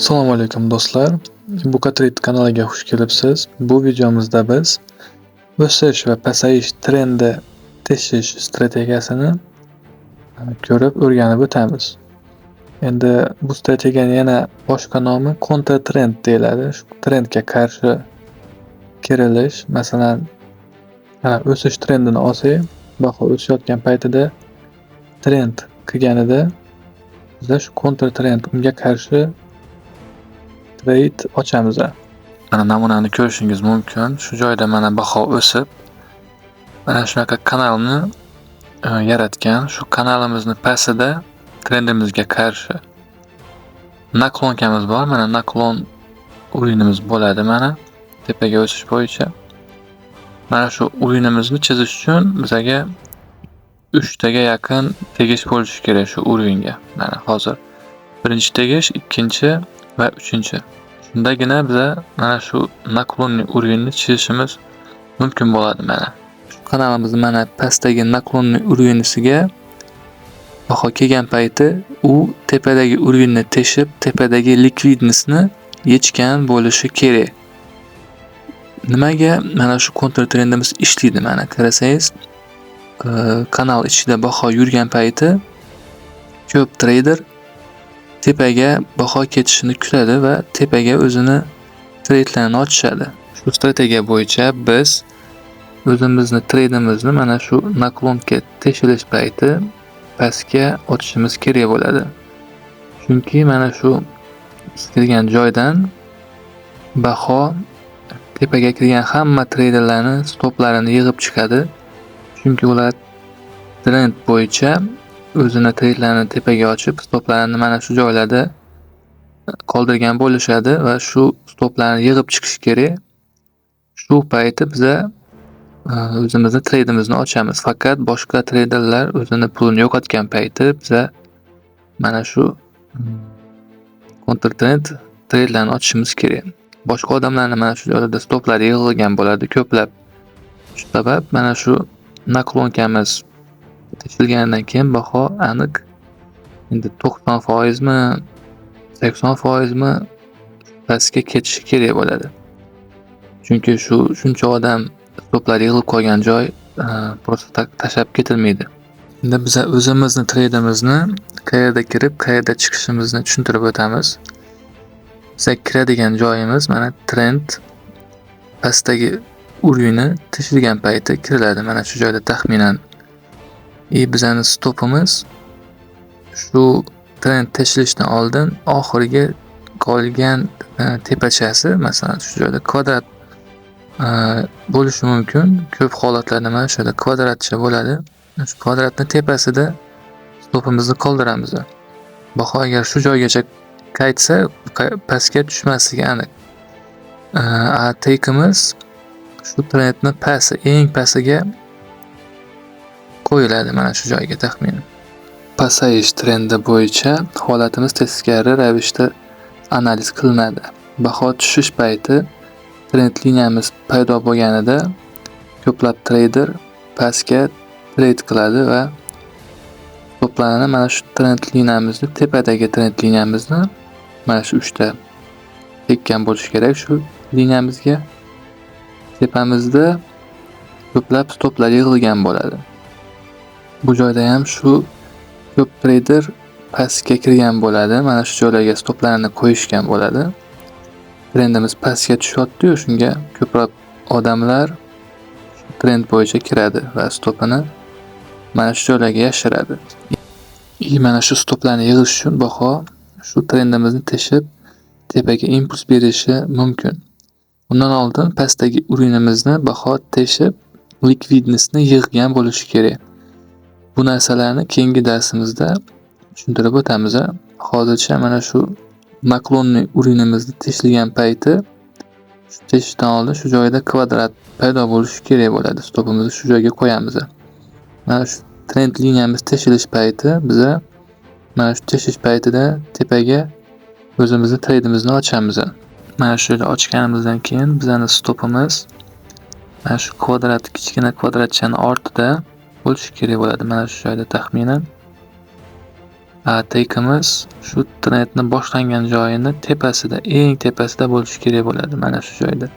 Assalomu alaykum, do'stlar. Buka Trade kanaliga xush kelibsiz. Bu videomizda biz o'sish va pasayish trendi teshish strategiyasini ko'rib, o'rganib o'tamiz. Endi bu strategiyani yana boshqa nomi kontrtrend deyiladi. Shu trendga qarshi kirilish, masalan, mana o'sish trendini olsak, baho o'sayotgan paytida trend qilganida bizda shu kontrtrend, unga qarshi trade ochamiz. Mana namunani ko'rishingiz mumkin. Shu joyda mana baho o'sib, mana shunaqa kanalni yaratgan. Shu kanalimizni pastida trendimizga qarshi наклонка miz bor. Mana наклон уровень imiz bo'ladi mana tepaga o'sish bo'yicha. Mana shu уровень imizni chizish uchun bizaga 3 taga yaqin tegish bo'lishi kerak shu уровень ga. Mana hozir birinchi tegish, ikkinchi va uchinchi. Shundagina biza mana shu наклонный уровень ni chizishimiz mumkin bo'ladi mana. Shu kanalimizni mana pastdagi наклонный уровень isiga baho kelgan payti u tepadagi уровень ni teshib, tepadagi ликвидность ni yechgan bo'lishi kerak. Nimaga mana shu kontrtrendimiz ishlaydi mana qarasangiz, kanal ichida baho yurgan payti ko'p treyder tepaga baho ketishini kutadi va tepaga o'zini treydlarini ochishadi. Shu strategiya bo'yicha biz o'zimizni treydimizni mana shu наклонка teshilish payti pastga ochishimiz kerak bo'ladi. Chunki mana shu biz kirgan joydan baho tepaga kirgan hamma treyderlarni stoplarini yig'ib chiqadi. Chunki ular trend bo'yicha o'zini treydlarini tepaga ochib, stoplarini mana shu joylarda qoldirgan bo'lishadi va shu stoplarni yig'ib chiqish kerak. Shu payti biza o'zimizni treydimizni ochamiz. Faqat boshqa treyderlar o'zini pulini yo'qotgan payti biza mana shu kontrtrend treydlarni ochishimiz kerak. Boshqa odamlarni mana shu joylarda stoplari yig'ilgan bo'ladi ko'plab. Shu sabab mana shu наклонка miz teshilganidan keyin baho aniq endi 90 mi, 80 mi pastga ketishi kerak bo'ladi. Chunki shu shuncha odam stoplari yig'ilib qolgan joy просто так tashlab ketilmaydi. Endi biza o'zimizni treydimizni qayerda kirib, qayerda chiqishimizni tushuntirib o'tamiz. Biza kiradigan joyimiz mana trend pastdagi уровень ni teshilgan payti kiriladi mana shu joyda taxminan. И bizani stopimiz shu trend teshilishdan oldin oxirgi qolgan tepachasi, masalan, shu joyda kvadrat bo'lishi mumkin. Ko'p holatlarda mana shu yerda kvadratcha bo'ladi. Shu kvadratni tepasida stopimizni qoldiramiz. Baho agar shu joygacha qaytsa, pastga tushmasligi aniq. A take'imiz shu trendni pasti, eng pastiga qo'yiladi mana shu joyga taxminan. Pasayish trendi bo'yicha holatimiz teskari ravishda analiz qilinadi. Baho tushish payti trend liniyamiz paydo bo'lganida ko'plab treyder pastga trade qiladi va stoplarni mana shu trend liniyamizni, tepadagi trend liniyamizni mana shu 3 ta tekkan bo'lishi kerak shu liniyamizga. Tepamizda ko'plab stoplar yig'ilgan bo'ladi. Bu joyda ham shu ko'p treyder pastga kirgan bo'ladi. Mana shu joylarga stoplarni qo'yishgan bo'ladi. Trendimiz pastga tushyapti-yu, shunga ko'proq odamlar trend bo'yicha kiradi va stopini mana shu joylarga yashiradi. И mana shu stoplarni yig'ish uchun baho shu trendimizni teshib tepaga impuls berishi mumkin. Undan oldin pastdagi уровень imizni baho teshib ликвидность ni yig'gan bo'lishi kerak. Bu narsalarni keyingi darsimizda tushuntirib o'tamiz. Hozircha mana shu наклонный уровень imizni teshilgan payti, shu teshishdan oldin shu joyda kvadrat paydo bo'lishi kerak bo'ladi. Stopimizni shu joyga qo'yamiz. Mana shu trend liniyamiz teshilish payti biza mana shu teshish paytida tepaga o'zimizni treydimizni ochamiz. Mana shu yerda ochganimizdan keyin bizani stopimiz mana shu kvadrat, kichkina kvadratchani ortida bo'lishi kerak bo'ladi. Mana shu joyda taxminan. Take'imiz shu trendni boshlangan joyini tepasida, eng tepasida bo'lishi kerak bo'ladi, mana shu joyda.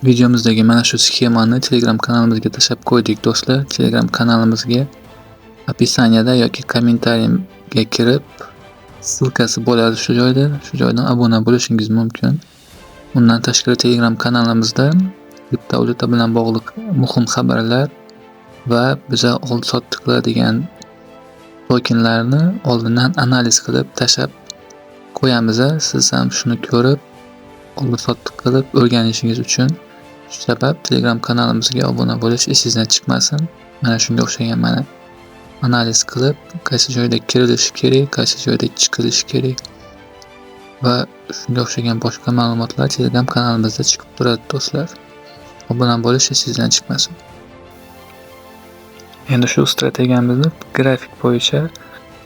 Videomizdagi mana shu sxemani Telegram kanalimizga tashlab qo'ydik do'stlar. Telegram kanalimizga opisaniyada yoki kommentariyaga kirib, ссылкasi bo'ladi shu joyda. Shu joydan obuna bo'lishingiz mumkin. Undan tashqari Telegram kanalimizda kriptovalyuta bilan bog'liq muhim xabarlar va biza oldi-sotdi qiladigan tokenlarni oldindan analiz qilib tashlab qo'yamiz. Siz ham shuni ko'rib, oldi-sotdi qilib o'rganishingiz uchun shu sabab Telegram kanalimizga obuna bo'lish esingizdan chiqmasin. Mana shunga o'xshagan mana analiz qilib, qaysi joyda kirilishi kerak, qaysi joyda chiqilishi kerak va shunga o'xshagan boshqa ma'lumotlar Telegram kanalimizda chiqib turadi do'stlar. Obuna bo'lish esingizdan chiqmasin. Endi shu strategiyamizni grafik bo'yicha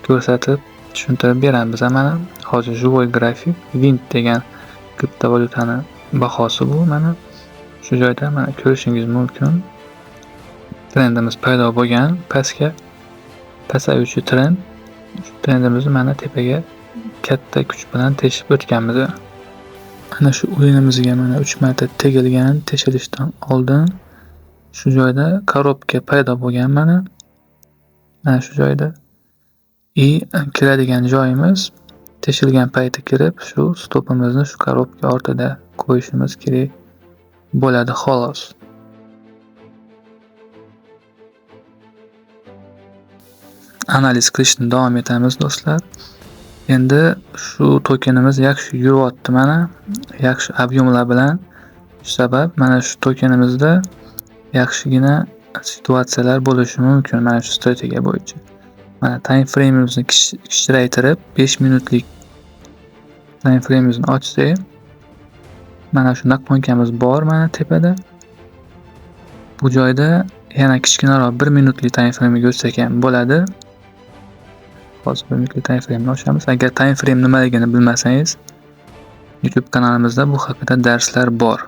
ko'rsatib tushuntirib beramiz. Mana hozir живой grafik Vint degan kriptovalyutani bahosi bu. Mana shu joyda mana ko'rishingiz mumkin. Trendimiz paydo bo'lgan, pastga pasayuvchi trend. Shu trendimizni mana tepaga katta kuch bilan teshib o'tganmiz. Ana shu o'yinimizga mana 3 marta tegilgan, teshilishdan oldin shu joyda korobka paydo bo'lgan mana. Mana shu joyda. Kiradigan joyimiz teshilgan payti kirib, shu stopimizni shu korobka ortida qo'yishimiz kerak bo'ladi xolos. Analiz qilishni davom etamiz do'stlar. Endi shu tokenimiz yaxshi yuryapti mana, yaxshi ob'yomlar bilan. Shu sabab mana shu tokenimizda yaxshigina situatsiyalar bo'lishi mumkin mana shu strategiya bo'yicha. Mana time frame'imizni kichraytirib 5 minutlik time frame'imizni ochsak, mana shu naklonкamiz bor mana tepada. Bu joyda yana kichkinaroq 1 minutlik time frame'ga o'tsak ham bo'ladi. Hozir 1 minutlik time frame'ni ochamiz. Agar time frame nimaligini bilmasangiz, YouTube kanalimizda bu haqida darslar bor.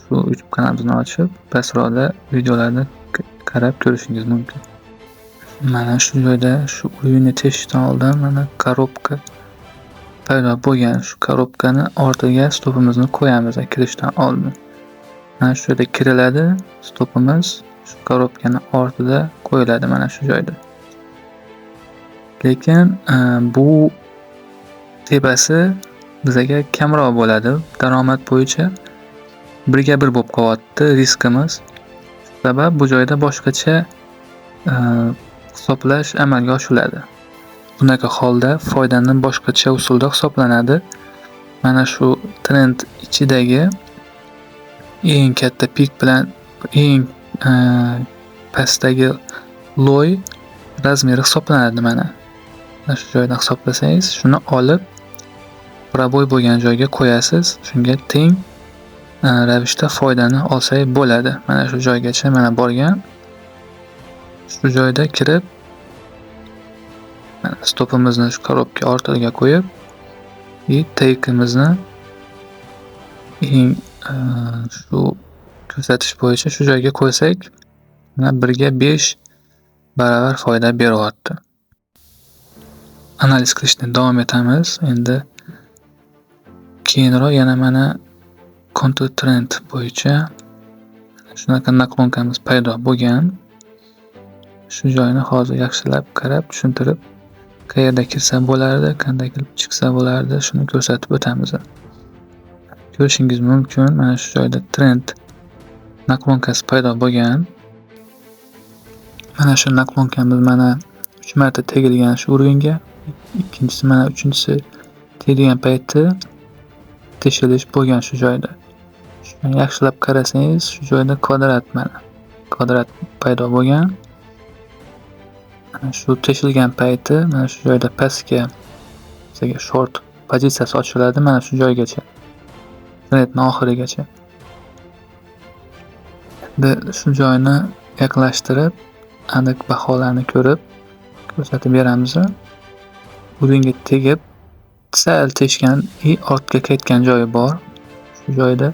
Shu YouTube kanalimizni ochib, pastroqda videolarni qarab ko'rishingiz mumkin. Mana shu joyda shu o'yinni teshishdan oldin mana korobka paydo bo'lgan. Shu korobkani ortiga stopimizni qo'yamiz kirishdan oldin. Mana shu joyda kiriladi, stopimiz shu korobkani ortida qo'yiladi mana shu joyda. Lekin bu tepasi bizaga kamroq bo'ladi daromad bo'yicha. 1ga 1 bo'lib qolyapti riskimiz. Sabab bu joyda boshqacha hisoblash amalga oshiriladi. Bunaqa holda foydani boshqacha usulda hisoblanadi. Mana shu trend ichidagi eng katta pik bilan eng pastdagi loy razmeri hisoblanadi mana. Mana shu joydan hisoblasangiz, shuni olib proboy bo'lgan joyga qo'yasiz, shunga teng ravishda foydani olsak bo'ladi. Mana shu joygacha mana borgan. Shu joyda kirib mana stopimizni shu korobka ortiga qo'yib, take'imizni eng shu ko'rsatish bo'yicha shu joyga qo'ysak, mana 1ga 5 barobar foyda beryapti. Analiz qilishni davom etamiz. Endi keyinroq yana mana counter trend bo'yicha shunaqa naklonkamiz paydo bo'lgan. Shu joyni hozir yaxshilab qarab tushuntirib, qayerda kirsa bo'lardi, qanday qilib chiqsa bo'lardi, shuni ko'rsatib o'tamiz. Ko'rishingiz mumkin, mana shu joyda trend naklonkasi paydo bo'lgan. Mana shu naklonkamiz mana 3 marta tegilgan shu uringa, ikkinchisi mana uchinchisi tegilgan payti teshilish bo'lgan shu joyda. Shuni yaxshilab qarasangiz, shu joyda kvadrat mana kvadrat paydo bo'lgan. Mana shu teshilgan payti mana shu joyda pastga bizga short pozitsiyasi ochiladi mana shu joygacha. Trendning oxirigacha. Endi shu joyni yaqinlashtirib, aniq baholarni ko'rib ko'rsatib beramiz. Uringa tegib sal teshgan va ortga qaytgan joyi bor. Shu joyda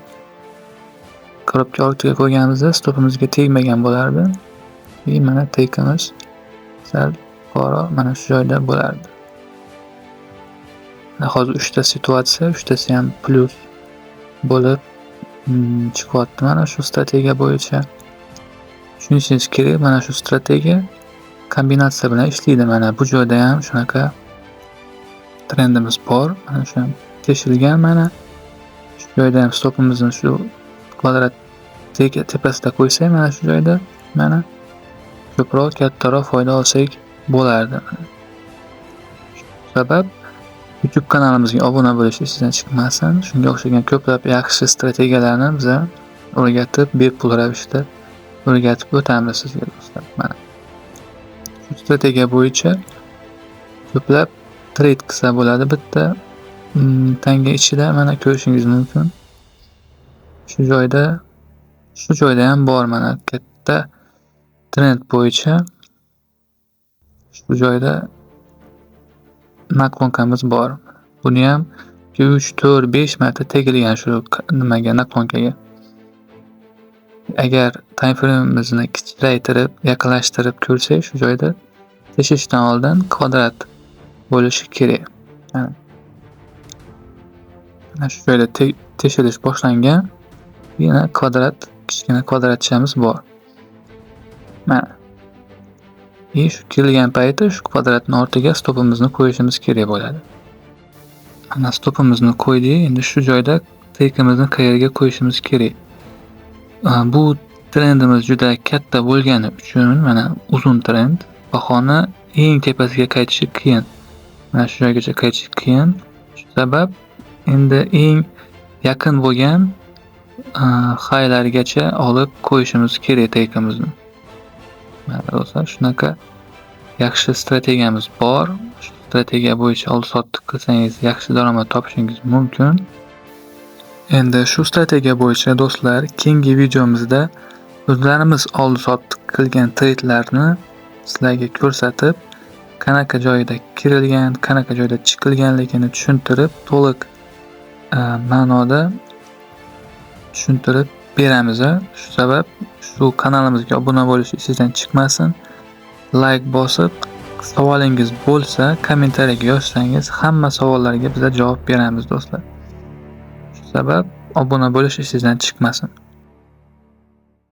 Korobka ortiga qo'yganimizda stopimizga tegmagan bo'lardi. И mana take'imiz sal yuqori, mana shu joyda bo'lardi. Hozir 3 ta situatsiya, uchtasi ham plyus bo'lib chiqyapti mana shu strategiya bo'yicha. Tushunishingiz kerak, mana shu strategiya kombinatsiya bilan ishlaydi. Mana bu joyda ham shunaqa trendimiz bor. Mana shu ham teshilgan mana. Shu joyda ham stopimizni shu kvadrat tepasida qo'ysak, mana shu joyda mana ko'proq, kattaroq foyda olsak bo'lardi. Shu sabab YouTube kanalimizga obuna bo'lish esingizdan chiqmasin. Shunga o'xshagan ko'plab yaxshi strategiyalarni biz o'rgatib, bepul ravishda o'rgatib o'tamiz sizga do'stlar. Mana shu strategiya bo'yicha ko'plab trade qilsa bo'ladi bitta tanga ichida, mana ko'rishingiz mumkin. Shu joyda ham bor mana katta trend bo'yicha shu joyda наклонка miz bor. Buni ham 3, 4, 5 marta tegilgan shu nimaga, наклонка ga. Agar time frame'imizni kichraytirib, yaqinlashtirib ko'rsak, shu joyda teshishdan oldin kvadrat bo'lishi kerak. Mana. Mana shu joyda teshilish boshlangan. Yana kvadrat, kichkina kvadratchamiz bor. Mana. И shu kelgan payti shu kvadratni ortiga stopimizni qo'yishimiz kerak bo'ladi. Mana stopimizni qo'ydik. Endi shu joyda take'imizni qayerga qo'yishimiz kerak? Bu trendimiz juda katta bo'lgani uchun, mana uzun trend, bahoni eng tepasiga qaytishi qiyin. Mana shu joygacha qaytishi qiyin. Shu sabab endi eng yaqin bo'lgan highlargacha olib qo'yishimiz kerak take'imizni. Mana do'stlar, shunaqa yaxshi strategiyamiz bor. Shu strategiya bo'yicha oldi-sotdi qilsangiz, yaxshi daromad topishingiz mumkin. Endi shu strategiya bo'yicha, do'stlar, keyingi videomizda o'zlarimiz oldi-sotdi qilgan tradelarni sizlarga ko'rsatib, qanaqa joyida kirilgan, qanaqa joyda chiqilganligini tushuntirib, to'liq ma'noda tushuntirib beramiz. Shu sabab shu kanalimizga obuna bo'lish esingizdan chiqmasin. Like bosib, savolingiz bo'lsa, kommentariyaga yozsangiz, hamma savollarga biza javob beramiz, do'stlar. Shu sabab obuna bo'lish esingizdan chiqmasin.